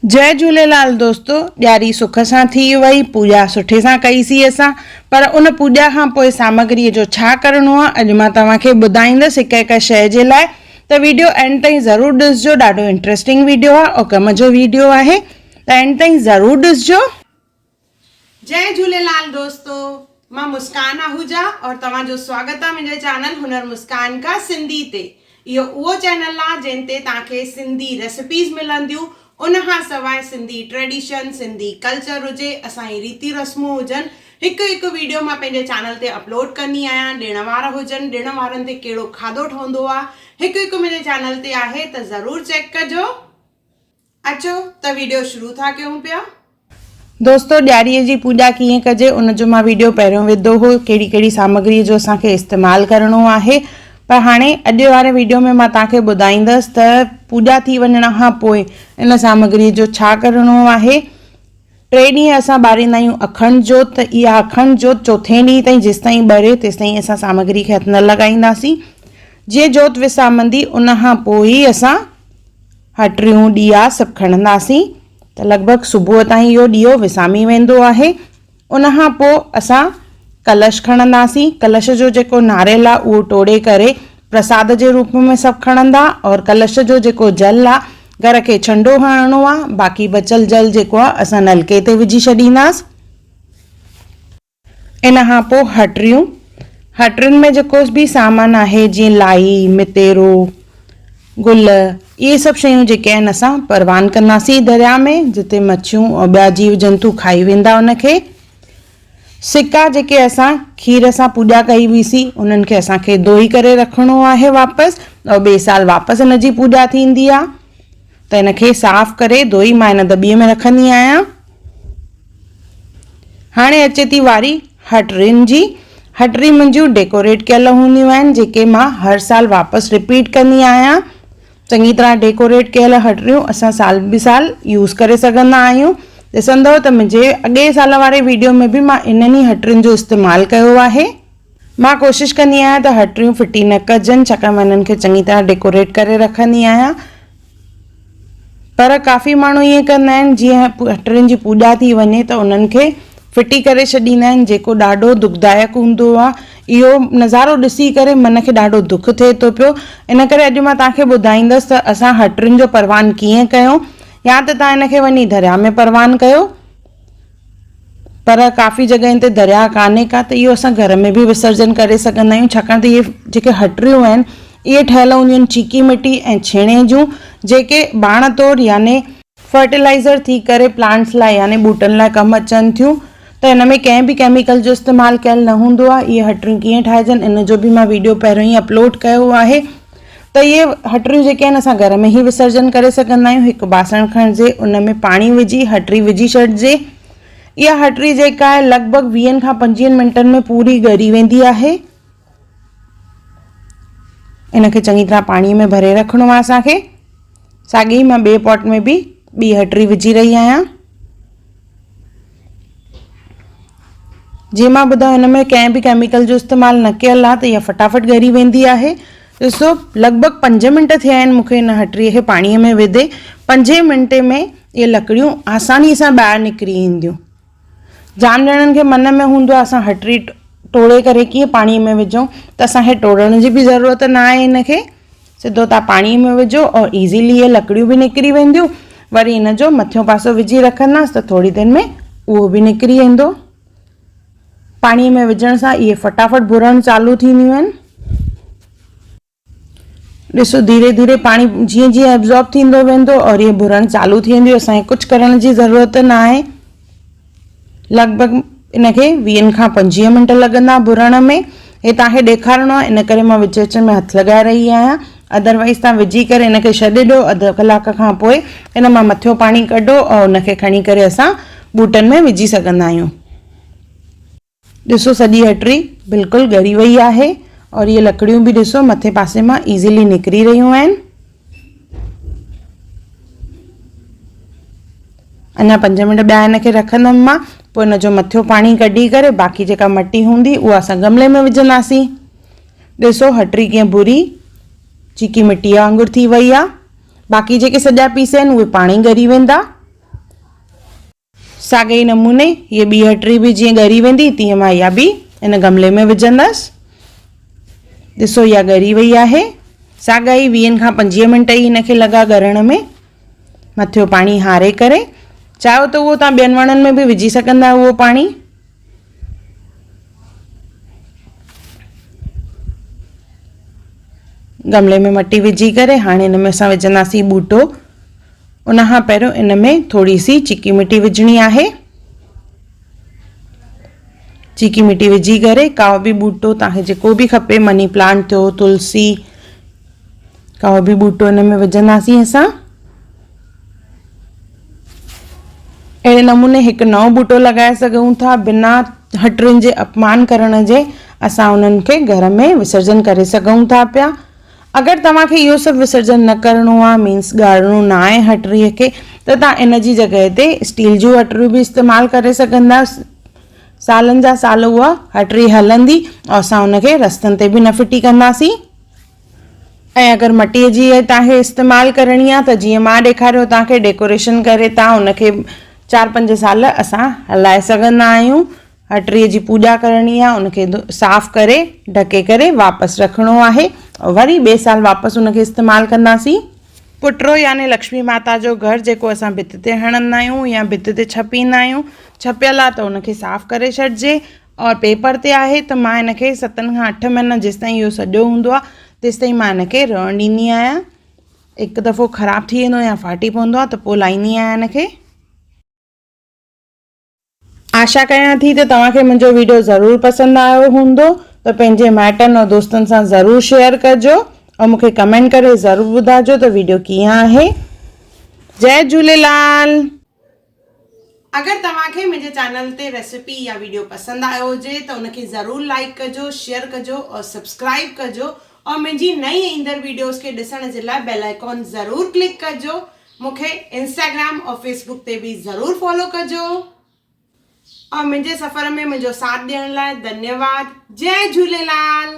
جئي جهوليلال دوستو ڏياري سک سان ٿي وئي پوڄا سٺي سان ڪئي سي اسان پر ان پوڄا کان پوء سامگري جو ڇا ڪرڻو آ اڄ مان توهان کي ٻڌائيندس هڪ هڪ شئي جي لاء ته ويڊيو اينڊ تائين ضرور ڏسجو ڏاڍو انٽريسٽنگ ويڊيو آ اور ڪم جو ويڊيو آهي ته اينڊ تائين ضرور ڏسجو. جئي جهوليلال دوستو مان مسڪان آهوجا اور توهان جو سواگت آ منهنجي چينل هنر مسڪان کا سنڌي تي اهو اهو چينل آ جنهن تي توهان کي سنڌي ريسپيز ملنديون ان کان سواء سنڌي ٽريڊيشن سنڌي ڪلچر هجي اسان جي ريتي رسمون هجن هڪ هڪ ويڊيو مان پنهنجي چينل تي اپلوڊ ڪندي آهيان ڏڻ وار هجن ڏڻ وارن تي ڪهڙو کاڌو ٺهندو آ هڪ هڪ منهنجي چينل تي آهي ته ضرور چيڪ ڪجو. اچو ته ويڊيو شروع ٿا ڪيون پيا. دوستو ڏياري جي پوڄا ڪيئن ڪجي ان جو مان ويڊيو پهريون وڌو هو ڪهڙي ڪهڙي سامگري جو اسان کي استعمال ڪرڻو آهي پر هاڻي اڄ واري ويڊيو ۾ مان توهان کي ٻڌائيندس ته پوڄا ٿي وڃڻ کان پوء ان سامگري جو ڇا ڪرڻو آهي ٽي ڏينهن اسان ٻاريندا آهيون اکنڊ جوت ته اها اکنڊ جوت چوٿين ڏينهن تائين جيستائين ٻري تيستائين اسان سامگري کي هٿ نه لڳائينداسين جيئن جوت وسامندي ان کان پوء ئي اسان هٽريون، ڏيئا سڀ کڻنداسين ته لڳ ڀڳ صبح تائين اهو ڏيئو وسامي ويندو آهي. ان کان پوء اسان ڪلش کڻنداسين. ڪلش جو جيڪو ناريل آهي اهو ٽوڙي ڪري پرساد جي روپ ۾ سڀ کڻندا اور ڪلش جو جيڪو جل آهي گهر کي ڇنڊو هڻڻو آهي باقي بچيل جل جيڪو آهي اسان نلڪي تي وجهي ڇڏينداس. ان کان پوء هٽريون، هٽرين ۾ جيڪو به سامان آهي جيئن لائي، متيرو، گل اهي سڀ شيون جيڪي آهن اسان پروان ڪنداسين درياء ۾ جتي مڇيون ۽ ٻيا جيو جنتو کائي ويندا ان کي. سڪا جيڪي اسان کير سان پوڄا ڪئي هئي سي انهن کي اسان کي ڌوئي ڪري رکڻو آهي واپس ۽ ٻئي سال واپس ان جي پوڄا ٿيندي آهي ته ان کي صاف ڪري ڌوئي مان ان دٻي ۾ رکندي آهيان. هاڻي اچي ٿي واري هٽرين جي. هٽري منهنجيون ڊيڪوريٽ ڪيل هونديون آهن جيڪي مان هر سال واپس رپيٽ ڪندي آهيان. چڱي طرح ڊيڪوريٽ ڪيل هٽريون اسان سال به سال يوز ڪري سگهندا آهيون. ڏسندؤ ته منهنجي اڳئين سال واري ويڊيو ۾ به مان انهن ئي هٽرين جو استعمال ڪيو آهي. مان ڪوشش ڪندي آهيان ته هٽريون ڦٽي نه ڪجن ڇاڪاڻ مان انهن کي چڱي طرح ڊيڪوريٽ ڪري رکندي آهيان پر ڪافي ماڻهو ائين ڪندا آهن جيئن هٽرين جي پوڄا ٿي وڃي ته انهن کي ڦٽي ڪري ڇڏيندا آهن جيڪو ڏاڍو دکدائڪ هوندو آهي اهو نظارو ڏسي ڪري من کي ڏاڍو دک ٿئي ٿو پيو ان ڪري اڄ مان توهان کي ٻڌائيندس ته اسان هٽرين جو پروان ڪيئن ڪيون يا ته توهان ان کي وڃي درياء ۾ پروان ڪيو پر ڪافي جڳهين تي درياهه ڪانهي ڪا ته اهو اسان گهر ۾ به وسرجن ڪري سگهندا آهيون ڇاڪاڻ ته اهي جيڪي هٽڙيون آهن اهي ٺهيل هونديون آهن چيڪي مٽي ۽ ڇيڻي جون جيڪي ڀاڻ طور يعني فرٽيلائزر ٿي ڪري پلانٽس لاء يعني ٻوٽن لاء ڪم اچن ٿيون ته هن ۾ ڪنهن به ڪيميڪل جو استعمال ڪيل نه هوندو آهي اهي هٽڙيون ڪيئن ٺاهجن ان جو به مان ويڊيو پهريون ئي اپلوڊ ڪيو آهي ته اهي هٽڙيون جيڪي آهن اسان گهر ۾ ئي وسرجن ڪري سگهندا آهيون هڪ باسڻ کڻجي ان ۾ پاڻي وجهي هٽڙي وجهي ڇڏجي اها هٽڙي جيڪا آهي لڳ ڀڳ ويهن کان پنجويهن منٽن ۾ پوري ڳري ويندي آهي ان کي چڱي طرح پاڻي ۾ ڀري رکڻو آهي اسان کي ساڳي ئي مان ٻئي پاٽ ۾ به ٻي هٽڙي وجهي رهي آهيان جيئن مان ٻڌايو هن ۾ ڪنهن به ڪيميڪل جو استعمال نه ڪيل آهي ته اها فٽافٽ ڳري ويندي آهي ڏسو لڳ ڀڳ پنج منٽ ٿيا آهن مونکي هن هٽڙي کي پاڻيء ۾ وڌي پنجين منٽي ۾ اهي لڪڙيون آساني سان ٻاهر نڪري اينديون جام ڄڻن کي من ۾ هوندو آهي اسان هٽڙي ٽوڙي ڪري ڪيئن پاڻيء ۾ وجهون ته اسانکي ٽوڙڻ جي به ضرورت نه آهي هن کي سڌو تان پاڻي ۾ وجهو اور ايزيلي اهي لڪڙيون به نڪري وينديون وري ان جو مٿيون پاسو وجهي رکنداس ته ٿوري دير ۾ اهو به نڪري ويندو پاڻي ۾ وجهڻ سان اهي فٽافٽ ڀرڻ چالو ٿينديون آهن ڏسو ڌيري ڌيري پاڻي جيئن جيئن ابزارب ٿيندو ويندو اور اهي ڀرڻ چالو ٿي وينديون اسان کي ڪجهه ڪرڻ جي ضرورت نه آهي لڳ ڀڳ ان کي ويهن کان پنجويهه منٽ لڳندا ڀرڻ ۾ هي توهان کي ڏيکارڻو آهي ان ڪري مان وچ وچ ۾ هٿ لڳائي رهي آهيان ادروائز توهان وجهي ڪري ان کي ڇڏي ڏيو اڌ ڪلاڪ کان پوء ان مان مٿيون پاڻي ڪڍو ۽ ان کي کڻي ڪري اسان ٻوٽن ۾ وجهي سگهندا آهيون. ڏسو سڄي هٽڙي بلڪل ڳري وئي آهي اور اهي لڪڙيون به ڏسو مٿي پاسي مان ايزيلي نڪري رهيون آهن. اڃا پنج منٽ ٻيا هن کي رکندم مان پوء هن جو مٿيون پاڻي ڪڍي ڪري باقي جيڪا مٽي هوندي اها اسان گملي ۾ وجهنداسين. ڏسو هٽڙي ڪيئن ڀوري چيڪي مٽيء وانگر ٿي وئي آهي. باقي جيڪي سڄا پيس آهن اهي پاڻ ئي ڳري ويندا. ساڳئي ئي نموني هيء ٻي هٽڙي به جيئن ڳري ويندي تيئن مان اها به ان گملي ۾ وجهندس. ڏسو اها ڳري وئي آهي. ساڳا ئي ويهن کان پنجويهه منٽ ئي هن کي لڳا ڳرڻ ۾. مٿيو پاڻي هاري ڪري چاهيو ته اهو توهان ٻين وڻن ۾ به وجهي سگهندا آهيو اهو پاڻي. گملي ۾ مٽي وجهي ڪري هاڻي هن ۾ اسان وجهنداسين ٻوٽو. ان کان پهريون ان ۾ ٿوري سي چيڪي مٽي وجهڻي آهي. چيڪي مٽي وجهي ڪري ڪائو به ٻوٽو توهان کي جيڪو به کپي مني پلانٽ ٿيو تلسي ڪائو به ٻوٽو ان ۾ وجهنداسين اسان. اهڙي نموني هڪ نئون ٻوٽو لڳائي سگهون ٿا بنا هٽڙين جي اپمان ڪرڻ جي اسان انهن کي گهر ۾ وسرجن ڪري سگهون ٿا پيا. اگر توهان کي اهو سڀ وسرجن نه ڪرڻو آهي مينس ڳاڙڻو نه آهي هٽڙيء کي ته توهان ان جي جڳهه تي اسٽيل جون هٽڙيون به استعمال ڪري سگهندا سالن جا سال اها هٽڙي هلندي ۽ اسان ان کي رستن تي به نه ڦٽي ڪنداسين ۽ اگر مٽيء جي توهان کي استعمال ڪرڻي آهي ته جيئن مان ڏيکاريو توهان کي ڊيڪوريشن ڪري توهان ان کي چار پنج سال اسان هلائي سگهندا آهيون هٽڙيء جي پوڄا ڪرڻي آهي، ان کي صاف ڪري ڍڪي ڪري واپس رکڻو آهي وري ٻئي سال واپس ان کي استعمال ڪنداسين. پٽرو يعني لڪشمي ماتا جو گهر جيڪو اسان ڀت تي هڻندا آهيون يا ڀت تي ڇپيندا آهيون، ڇپيل آهي ته ان کي صاف ڪري ڇڏجي اور پيپر تي آهي ته مان ان کي ستن کان اٺ مهينا جيستائين اهو سڄو هوندو آهي تيستائين مان ان کي رهڻ ڏيندي آهيان. هڪ دفعو خراب ٿي ويندو يا ڦاٽي پوندو آهي ته پوء لاهيندي آهيان ان کي. آشا ڪيان ٿي ته توهان کي منهنجو ويڊيو ضرور پسند آيو هوندو ته پنهنجي مائٽن ۽ دوستن سان ضرور شيئر ڪجو ۽ مون کي ڪمينٽ ڪري ضرور ٻڌاجو ته ويڊيو ڪيئن آهي. جئي جهوليلال. اگر توهان کي منهنجي چينل تي ريسيپي يا ويڊيو پسند آيو هجي ته ان کي ضرور لائيڪ ڪجو شيئر ڪجو اور سبسڪرائيب ڪجو اور منهنجي نئين ايندڙ ويڊيوز کي ڏسڻ جي لاء بيل آئيڪان ضرور ڪلڪ ڪجو. مون کي انسٽاگرام اور فيس بڪ تي به ضرور فالو ڪجو اور منهنجي سفر ۾ منهنجو ساٿ ڏيڻ لاء ڌنيواد جئي جهوليلال.